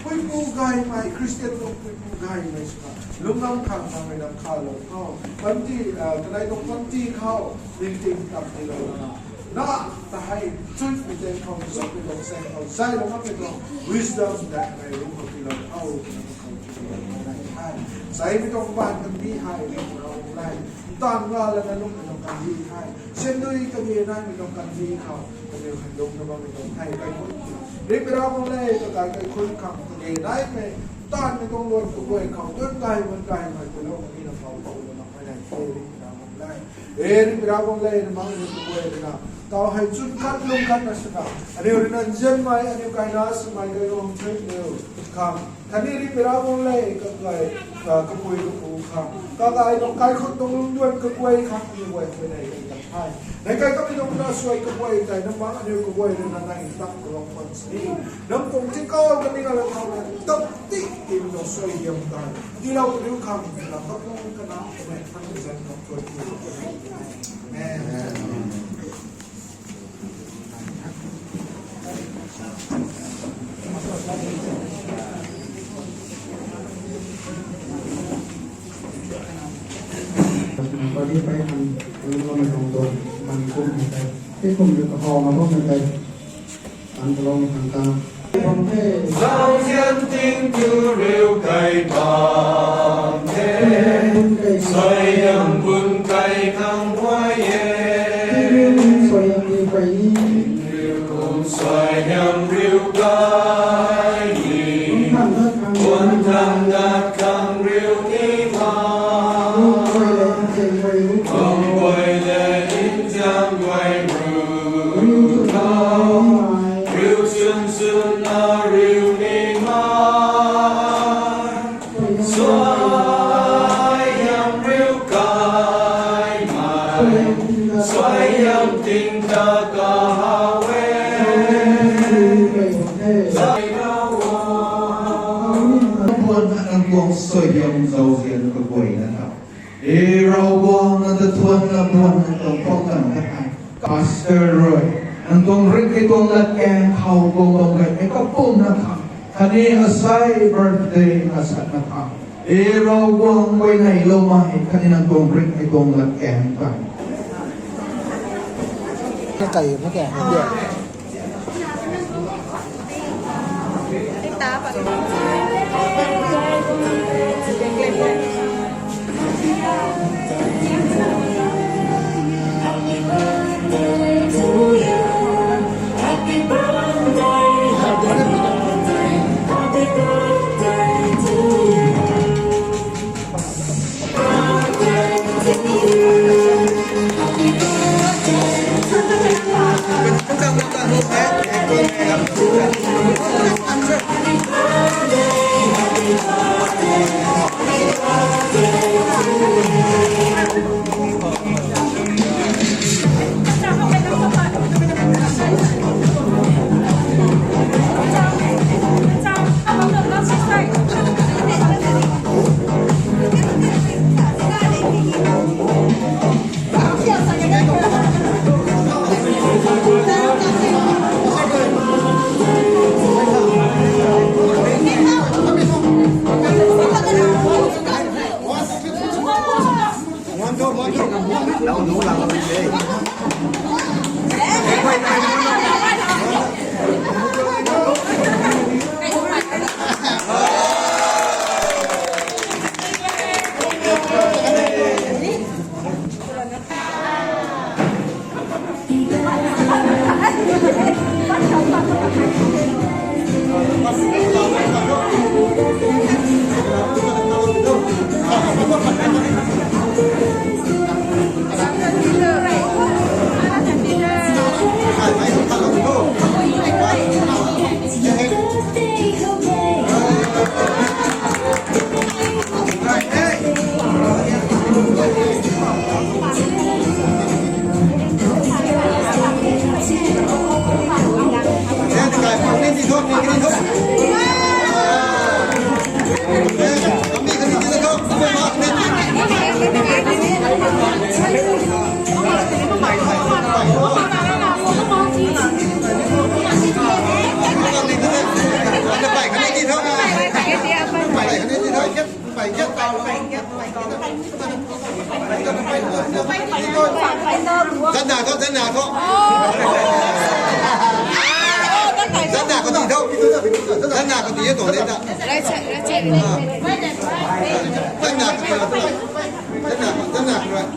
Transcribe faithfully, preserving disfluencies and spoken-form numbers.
Puipu gaymei, Christian tuang puipu gaymei swna lunglam khang khang rui na khalou khou, panty, ah, kanei tuang panty khou, ningting tam tilou na, na ta hei, chuy pui tei khou, zuk pui tuang seng khou, zay lou ngam pui tuang wisdom dat hei, lung khou tilou khou, na khou tilou na hei. Zay pui tuang baan kan di hei, lung khou rau lei. Ntan nga lana lung khou kan di hei. Sendui kage naimei tuang kan di khou, kage hei lung na bammei tuang hei, kai khun. Ripira bam lei, kakai kai khun khang, kage naimei, ntanmei tuang luan kaguay khou, tuan kai, wan kai, mai kulou, kami na pau, pau, na mak, mai nai, khe, ripira bam lei. E, ripira bam lei, na mang, ni kaguay, na. Tau hei chun khat, lung khat na swna. Aniu rui na nzianmei, aniu kai na swmei, kai rong, trip, niu, khang. Khatni ripira bam lei, kakai, ka, kapui kapu khang. Kakai tuang kai khun tuang lungduan kaguay khang ni guay khou nei kei ta hei. Nei kai kami tuang na suai kaguay tei na mang aniu kaguay rui na nai tak kalong pan sini. Nang kung ti kau kami na la thau na tak ti ti mi tuang suai diam tei. Tilou riu khang, na kap nung kana, kame khang zan kap tuan ti. Amen. Body pei han, lunglam mei tuang tuang, man kum mei tei, tei kum rui kahawmei bam mei tei, tan kalong tan ta. Zauzian ting tu riu kai bam the, suaihiam bun kai khang guay e. Suaihiam riu kai ni. Suaihiam riu kai ni, bun thang dat khang riu ni ma. Bun guay le nzian guay ru na, riu chwn chwn na riu ni ma. Suaihiam riu kai mei, suaihiam ting ta kahaw e. Buan na nang tuang suaihiam zauzian kaguay na tha. E Ravguangc, nang ta thuan na buan na tuang pau tan ta hei. Pastor rui, nang tuang ringh kei tuang latkaeng khou guang bam gay e kapumna khang. Khatni asei birthday na sat na khang. E Ravguangc, guay neilou mei, khatni nang tuang ringh kei tuang latkaeng khang. Kai, kai, kai. Zanna tho, zanna tho. Zanna khou ti tho. Zanna khou ti e tuang de ta. Zanna khou ti. Zanna khou, zanna khou.